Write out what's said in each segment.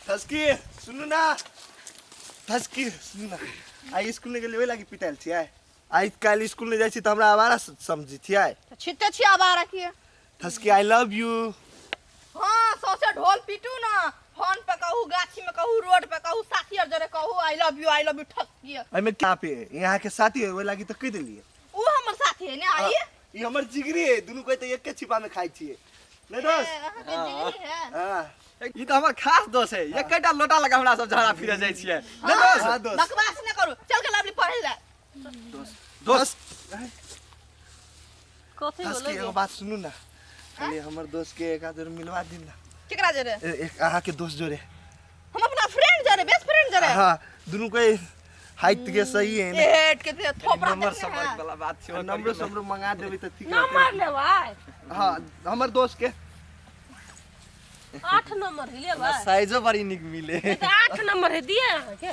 थसकी सुनू ना, थसकी सुनू ना, आइ स्कूल नहि गेलियै ओहि लागी पिटायल छियै। आइ काल्हि स्कूल नहि जाइ छी तऽ हमरा आवारा समझै छियै? तऽ छिते छी आवारा किए? थसकी, I love you. हाँ, सौंसे ढोल पीटू ना, फोन पे कहू, गाछी में कहू, रोड पे कहू, साथी आर जरे कहू, I love you, I love you. ठकी एहिमे क्या पे यहाँ के साथी है, ओहि लागी तऽ कहि देलियै। उ हमर साथी है ने आई। ई हमर जिगरी है, दुनू कोई तऽ एके छिपा में खाइ छियै नहीं दोस्त? ए, अहाँके जिगरी है। हाँ। ई तऽ हमर खास दोस्त है, एकेटा लोटा लगा हमरा सब झगड़ा फिरे जाइ छियै नहीं दोस्त? हाँ दोस्त। बकवास न करू, चल के लवली पढ़े ला। दोस्त। कथी दोस्त के बोले? एगो बात सुनू ना, खाली हमर दोस्त के एक आदर मिलवा दिन ना। केकरा जरे? एक अहाँ के दोस्त जोरे। हम अपना फ्रेंड जरे, बेस्ट फ्रेंड जरे? हाँ, दुनू के हाइट के सही है ना। ए हेट के ते थोपड़ा नंबर देखने सब है। वाला बात छै। नंबर सब मंगा देबै तऽ ठीक रहतै। नंबर लेबै? हाँ, हमर दोस्त के। 8 नंबर है लेबै। साइजो बड़ी नीक मिले। तऽ 8 नंबर है दिए अहाँके।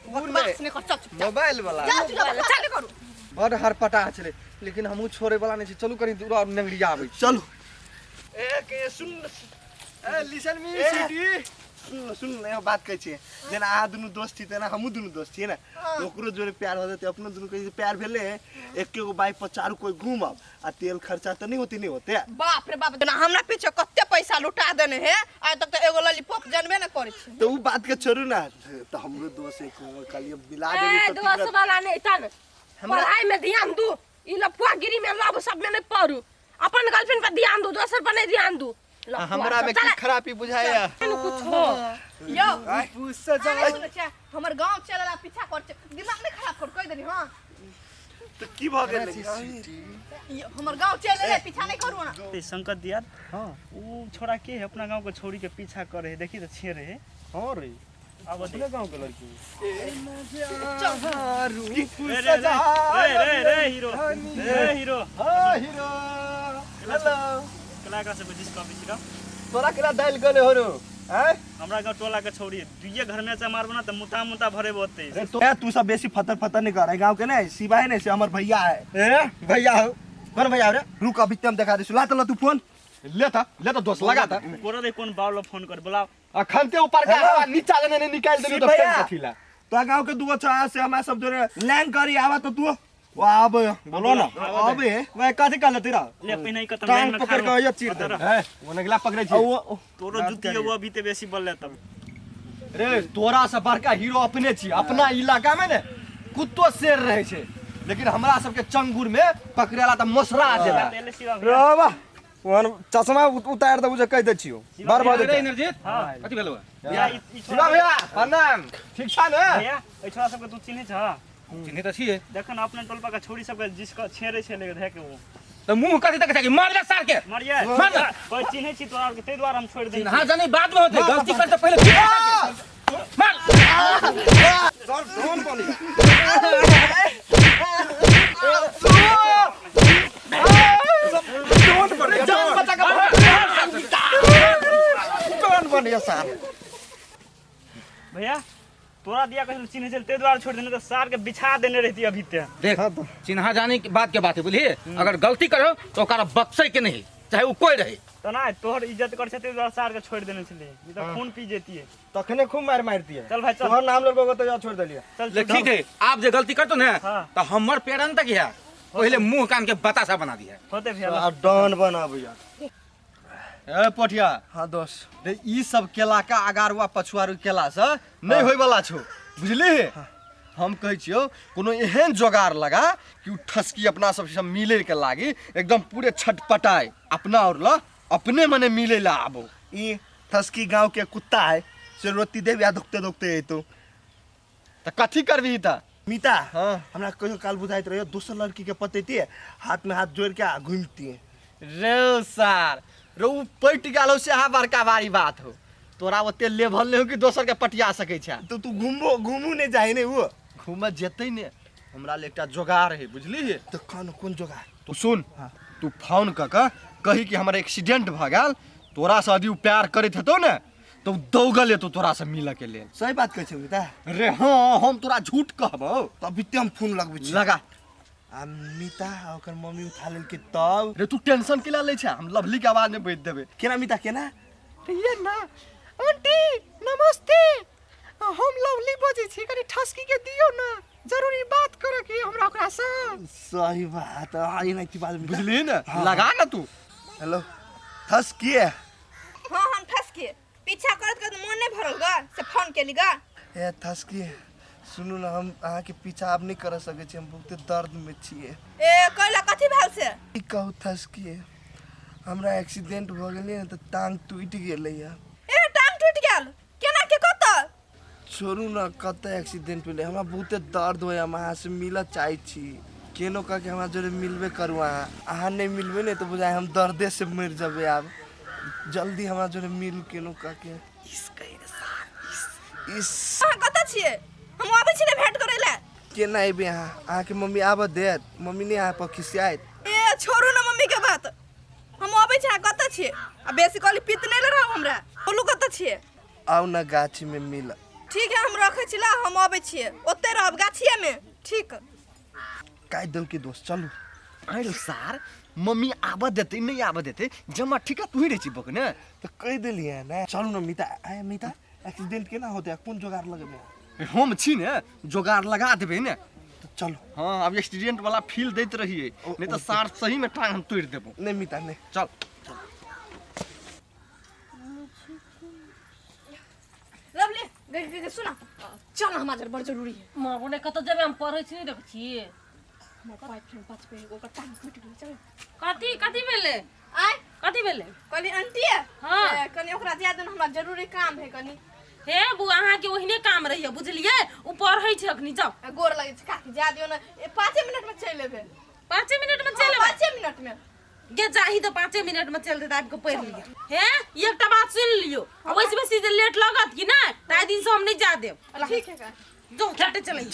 बकवास नहीं कर, चल चुपचाप। मोबाइल वाला। चल चुपचाप, चल करू। बड़ हरपटा छलै, लेकिन हमहूँ छोड़े वाला नहीं छी। चलू कनी दूर और नंगरिया आबै छी। चलू। ए के सुन। ए लिसन मी। ए। सिटी। सुन सुन, एगो बात कहै छियै, जेना अहाँ दुनू दोस्त छी तेना हमहूँ दुनू दोस्त छियै ने। ओकरो जोरे प्यार हो जेतै, अपनो दुनू के जे प्यार भेलै, एके गो बाइक पर चारू कोई घूमब आ तेल खर्चा तऽ नहि होते, नहि होते। बाप रे बाप, जेना हमरा पीछे कते पैसा लुटा देने है, आइ तक तऽ एगो लॉलीपॉप जनबे ने करै छै। तऽ उ बात के छोड़ू ना, तऽ हमरो दोस्त एक कहलियै मिला देबै ए तऽ ठीक दोस्त रहतै। वाला नहीं तन पढ़ाई में ध्यान दू, ई लफुआगिरी में लव सब में नहीं पढ़ू, अपन गर्लफ्रेंड पर ध्यान दू, दोसर पर नहीं ध्यान दू। लफुआ हमरा सब में की चला। खराबी बुझाया? कुछ हो। यौ। पूछ से जा। अरे सुनै छियै, हमर गांव चलला पीछा कर छै, दिमाग नहीं खराब कर, कहि देली। हां। तऽ की भऽ गेलै? ई हमर गांव चल एलै, पीछा नहीं करू ना। ते संकट दिया। हाँ, उ छोरा के है अपना गांव के छोरी के पीछा करे है, देखी तो छे रहे। हाँ रे। अब अपने गांव के लड़की। रे रे रे रे रे हीरो, रे हीरो। हाँ हीरो, हेलो। कला का सब जिस कॉपी छिरा। तोरा केना दालि गले हो रो आँय? हमरा गांव टोला के छोरी दुइये घर में से मारबो ना त मुता मुता भरे बोते। रे तो ए, तू सब बेसी फतर फतर नहीं कर, गांव के नहीं शिवा है नहीं से हमर भैया है। ए भैया हो? कौन भैया हो रे? रुक, अभी हम देखा दे, ला तो ला तू फोन। ले त, ले त दोस्त, लगा त। कोरा दे कोन बावलो फोन कर बोलाओ। अखन ते ऊपर का हवा नीचा जने ने निकाल देलू त शिव भैया। फेर कथी ला? तो गांव के दूगो छा से हमरा सब जोरे लैंग करी, आवा तो तू आब। बोलो ना। आबे। वह कथी कहले तेरा? ले पहिने ही कतम टांग लाइन में पकड़ खारो। के ये चीर दे। ए वो नगला पकड़े छी। ओ तोरो जुती वो अभी ते बेसी बोल तब। रे तोरा से बड़का हीरो अपने छी, अपना इलाका में ने कुत्तो शेर रहे छै, लेकिन हमरा सबके चंगुर में पकड़ेला त मोसरा जेला। ले शिवा भैया। रे वाह, ओहन चश्मा उतार देबू जे कहि दै छियौ बार बार। रे इंद्रजीत, कथी भेलौ? भैया, ई शिवा छोरा भैया प्रणाम, ठीक छा ने? भैया, एहि छोरा सबके तू चिन्है छह? चिन्है तऽ छियै। देखन अपने टोल पर के छोरी सबके जिसको छेड़े छै लेके धे के वो तऽ मुँह कथी तक छै? मार दे सार के। मारिए। मार दे। कोई चिन्है छी तोरा आरके, ताहि दुआरे हम छोड़ि दै चिन्हा जानी बाद में होतै, गलती कर तऽ पहिले मार। सर डोन बनी। डोन बनी, जान बचा के डोन बनी सर। भैया, तोरा दिया कहीं चिन्है छै ताहि दुआरे छोड़ि देने, तऽ सार के बिछा देने रहती अभी ते। देख, चिन्हा जानी के बात के बात है, बुझलिए? अगर गलती करो तो ओकरा बख्शे के नहीं, चाहे वो कोई रहे। तऽ नहि तोहर इज्जत कर छै ताहि दुआरे सार के छोड़ि देने छलियै, नहि तऽ खून पी जैतियै। तखने खूब मारि मारतियै। चल भाई चल। तोहर नाम लेलको तऽ जा छोड़ि देलियै। चल। ले ठीक है, आप जे गलती करतो ने तो हमर पेड़न तक है पहले मुंह कान के बतासा बना दिया। होते भैया। आब डॉन बनाबैया। ए पोठिया। हाँ दोस्त। रे ई सब केला का अगारुआ पछुआरू केला से नहीं होय वाला छौ, बुझली? हम कहै छियौ कोनो एहन जोगार लगा कि उ ठसकी अपना सब से मिले के लागी एकदम पूरे छटपटाए, अपना और ल अपने मने मिले ला आबो। ई ठसकी गांव के कुत्ता है से रोटी देब या धोकते धोकते एतो। त कथी करबही त? मीता। हाँ। हमरा कहियो काल बुझाइत रहियो दोसर लड़की के पतेती, हाथ में हाथ जोड़ के आ घूमती। रे सार रे, उ पटि गेल हो से अहाँ बड़का भारी बात हो, तोरा ओते लेवल नहीं हो कि दोसर के पटिया सकै छै। तो तू घूमबो घूमू नहीं जाए ने, वो घूमऽ जेतै ने, हमरा ले एकटा जोगार है, बुझली? तो कौन कोन जोगार? तू सुन। हाँ। तू फोन कऽ के कही कि हमर एक्सीडेंट भऽ गेल, तोरा से यदि उ प्यार करैत हेतौ ने तऽ उ दौगल एतौ तोरा से मिलऽ के लेल। सही बात कहै छै मीता। रे हाँ, हम तोरा झूठ कहबौ? तब भी हम फोन लगबै छी। लगा। आ मीता आ ओकर मम्मी उठा लेलकै तब? रे तू टेंशन केला लै छै, हम लवली के आवाज में बैठ देबै। केना मीता, केना? ये ना आंटी नमस्ते। सही बात हाँ एनाहिते बात। बुझलिही ने, लगा ना तू। हेलो, थस किए? हाँ, हम ठस के पीछा करत करत मन नहीं भरल गा से फोन केली गा। ए थसकी, सुनू ने, हम अहाँके पीछा आब नहि कर सकै छी, हम बहुते दर्द में छियै। ए कैला, कथी भेल से? की कहू थसकी, हमरा एक्सीडेंट भऽ गेलै ने तऽ टांग टूटि गेलैया। ए टांग टूटि गेल? केना के कतऽ? छोड़ू ने कतऽ एक्सीडेंट भेलै, हमरा बहुते दर्द होइया, हम अहाँसँ मिलऽ चाहै छी। केनो कऽ के हमरा जोरे मिलबे करू अहाँ। अहाँ नहि मिलबै ने तऽ बुझाइ हम दर्दे से मरि जेबै। आब जल्दी हमरा जोरे मिलू केनो कऽ के। इस अहाँ कतऽ छियै? हम आबै छी ने भेंट करै लए। केना एबै अहाँ? अहाँके मम्मी आबऽ देत? मम्मी नहि अहाँ पर खिसियाइत? ए छोड़ू ने मम्मी के बात, हम आबै छी। अहाँ कतऽ छियै? आ बेसी कहली पित नहि रहू हमरा, बोलू कतऽ छियै? आउ ने गाछीमे मिल। ठीक है, हम रखै छी ला, हम आबै छियै, ओतै रहब गाछिए में। ठीक। काटि देलकै दोस्त, चलू। अरे सार, मम्मी आबऽ देतै नहि आबऽ देतै, जमा ठीका तू ही रहै छी बकने। तऽ कहि देलियै ने, चलू ने मिता। आय मिता, एक्सीडेंट केना होतै आ कोन जोगाड़ लगेबै? हम छी ने, जोगाड़ लगा देबै ने। तऽ चलू। हाँ, अब एक्सीडेंट वाला फील दैत रहिए, नहीं तो सार सही में टांग हम तोड़ देबो। नहि मिता, नहि। चल। लवली गे गे गे, सुना चल ना, हमारा बड़ जरूरी है। माँ बोले कतऽ जेबै? हम पढ़ै छी, नहि देखै छी? हमर बॉयफ्रेंड बचबे, ओकर टांग टूटि गेलै, चल। कथी कथी भेलै? आय। कथी भेलै? कहली आंटी है। हाँ। ए, कनी ओकरा जाय दो, हमरा जरूरी काम है कनी। हे बुआ, अहाँके ओहिने काम रहैया, बुझलियै? ओ पढ़ै छै अखनी, जाउ। आ, गोर लगै छै काकी, जाय दियौ ने, ए, 5 मिनट में चलि एबै। 5 मिनट में चलि एबै? 5 मिनट में। गे जाही तऽ 5 मिनट में चलि देतै, आबि कऽ पढ़ि लिअ। हे, एकटा बात सुनि लियौ, आ ओहिसँ बेसी जे लेट लगत कि नहि तऽ आइ दिनसँ हम नहि जा देब। ठीक है काकी। जो झटे चलै।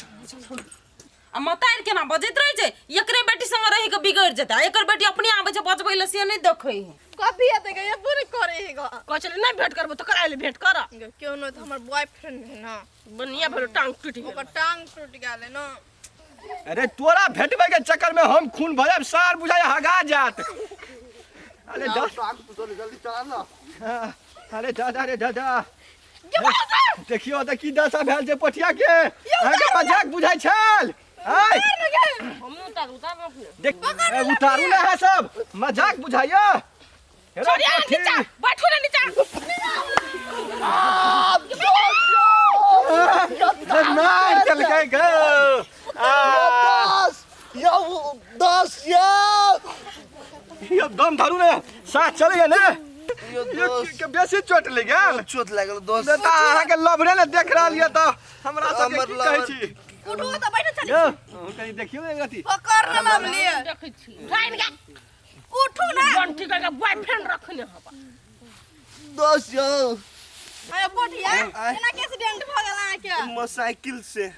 आ मतारि केना बजैत रहै छै, एकरे बेटी संगे रहि कऽ बिगड़ि जेतै, आ एकर बेटी अपने आबै छै बजबै लए, से नहि देखै है। कभी एतै गे, एबो नहि करै है ग। कहै छलै नहि भेंट करबो तऽ करा ले भेंट कर। गे, क्यों नहि, तऽ हमर बॉयफ्रेंड है ना। बढ़िया भेलो टांग टूटि गेल। ओकर टांग टूटि गेल है ना। अरे तोरा भेटबै के चक्कर में हम खून भऽ जायब सार, बुझाय हगा जात। अरे जा। जल्दी चला ना। अरे दादा रे दादा, देखियो तऽ की दशा भेल छै पोठिया के। अहाँके मजाक बुझाइ छल? आय। हमहूँ उतारू, उतारू अपने। देख, ए, उतारू ने अहाँ सब, मजाक बुझाइया? हेरा छोड़िया। पोठी। नीचा बैठू ने, नीचा। मार देलकै गो आ। 10 यौ, 10 यौ। यौ, दम धरू ने, साथ चलैया ने। यौ यौ, दोस्त। के बेसी चोट लागि गेल? चोट लागल दोस्त। तऽ अहाँके लभरे ने देख रहल यऽ तऽ हमरा सबके हमर की कहै लवर। छी? उठू तऽ बैठो, चली। यौ, अहूँ कनि देखियौ ने एक रति। पकड़ ने लवली। देखै छी, उठाइन गे। उठू ना। बंटी के बॉयफ्रेंड रखने हबा। दोस्त यौ। अरे पोठिया, आय। केना के एक्सीडेंट भऽ गेल अहाँके? मोटरसाइकिल से।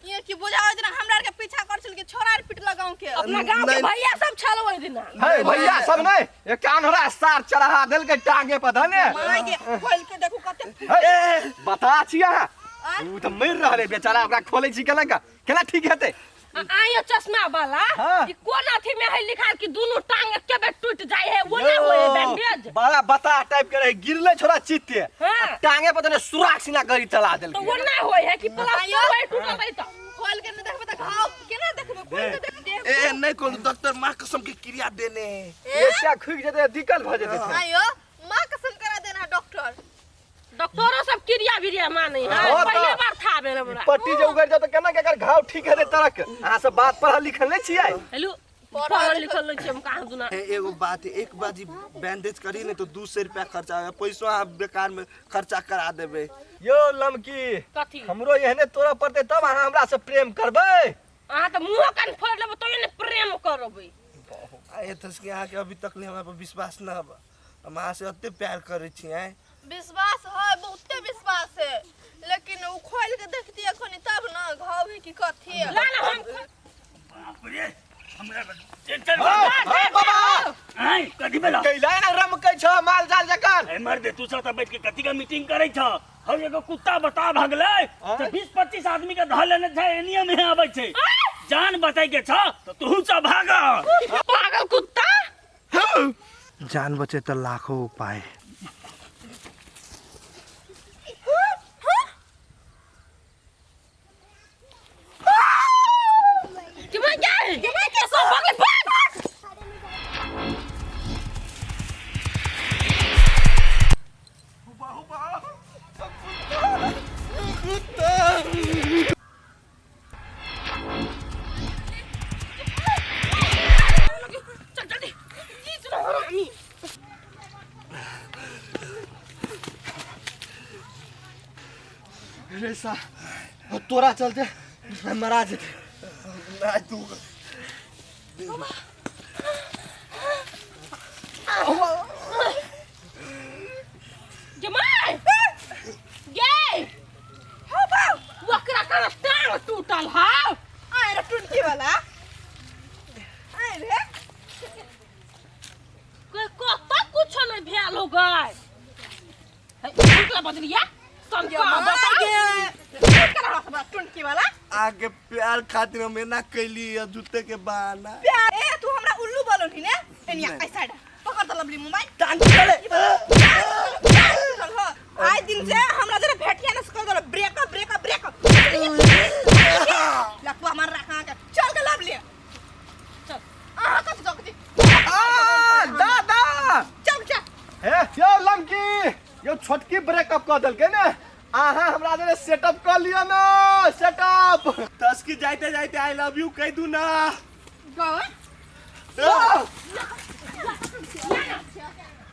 ये की बुझाबै जेना हमरा आर के पीछा कर छल कि छोड़ा आर पिट लगाऊ के। अपना गांव के नहीं। भैया सब छल ओहि दिना। हे भैया सब नहि, एकटा अन्हरा सार चढ़ा देलकै टांगे पर धने। माय के, खोल के देखू कते। हे, बता छी अहाँ। आय। उ तऽ मरि रहल है बेचारा, ओकरा खोलै छी केना कऽ, केना ठीक हेतै? आयो चश्मा वाला। हाँ। ई कोन अथी में है लिखा कि दोनों टांग एके बेर टूट जाय है, वो ना होय है बैंडेज? बड़ा बता टाइप के रहे, गिरले छोड़ा चित्ते। हाँ। आ टांगे पर तने सुराख सिना गरी चला तो देलकै। वो ना होय है कि प्लास्टर होय, टूटल रही तो खोल के नहीं देखबे तऽ घाव केना देखबे? खोल के देख देख। ए नहीं कोनो डॉक्टर माँ कसम के क्रिया देने है। एकटा खुगि जेतै, दिक्कत भऽ जेतै फेर। आयो माँ कसम करा देना डॉक्टर। डॉक्टरो सब क्रिया बिरिया माने है। हाँ, तऽ। पहले बार था बेर हमरा। पट्टी जे उगड़ जाओ तऽ केना के एकर घाव ठीक हेतै तरक? अहाँ सब बात पढ़ल लिखल नहि छियै? हेलो, पढ़ल लिखल नहीं छी हम कहाँ दुना। ए, एगो बात है, एक बाजी बैंडेज करी ने तो 200 रुपया खर्चा हो, पैसो अहाँ बेकार में खर्चा करा देबे। यौ लमकी। कथी? हमरो एहने तोरा पड़तै तब अहाँ हमरा से प्रेम करबै। अहाँ तऽ मुँहो कान फोड़ लेबै तैयो ने प्रेम करबै। आ एतऽ के अहाँके अभी तक ले हमरा पर विश्वास न हब? हम अहाँ से एते प्यार करै छी आँय। विश्वास है, बहुते विश्वास है, लेकिन उ खोल के देखती अखनी तब ना घाव है कि कथी है। ला ना हम। बाप रे, हमरा टेंशन। बाबा। आय, कथी भेला? कैला ने रमकै छ माल जाल जकान? ए मर्दे, तू सब तऽ बैठ के कथी के मीटिंग करै छ? हम एगो कुत्ता बता भगलै तऽ 20-25 आदमी के धऽ लेने छै, एनिये में आबै छै। जान बचै के छ तऽ तू सब भाग। पागल कुत्ता। जान बचे तो लाखों उपाय। कि मैं क्या है? रे सा तोरा चलते मरा जेते। नहीं तू जमाई गे हो बाऊ ओकरा कना टांग टूटल हौ। आए रे टुनकी वाला आए रे। कोई कत कुछ नहीं भेल हो गए। टूटला बदलिया संका बता गे टुनकी वाला आगे प्यार खातिर हम एना कैली या जूते के बहाना। प्यार ए तू हमरा उल्लू बोलो नी ने एनिया ऐ साइड पकड़ त लबली मोबाइल टांग चले। आइ दिन से हमरा जरा भेटिया न कर दल ब्रेकअप ब्रेकअप ब्रेकअप लकुआ मार रखा के चल के लबली चल आहा कत जग दी आ दादा चल चल हे यो लमकी यो छोटकी ब्रेकअप कऽ देलकै ने, अहाँ हमरा जरे सेटअप कऽ लिअ ने सेटअप। तस्की जाते जाते I love you कह दू ना। गो आ!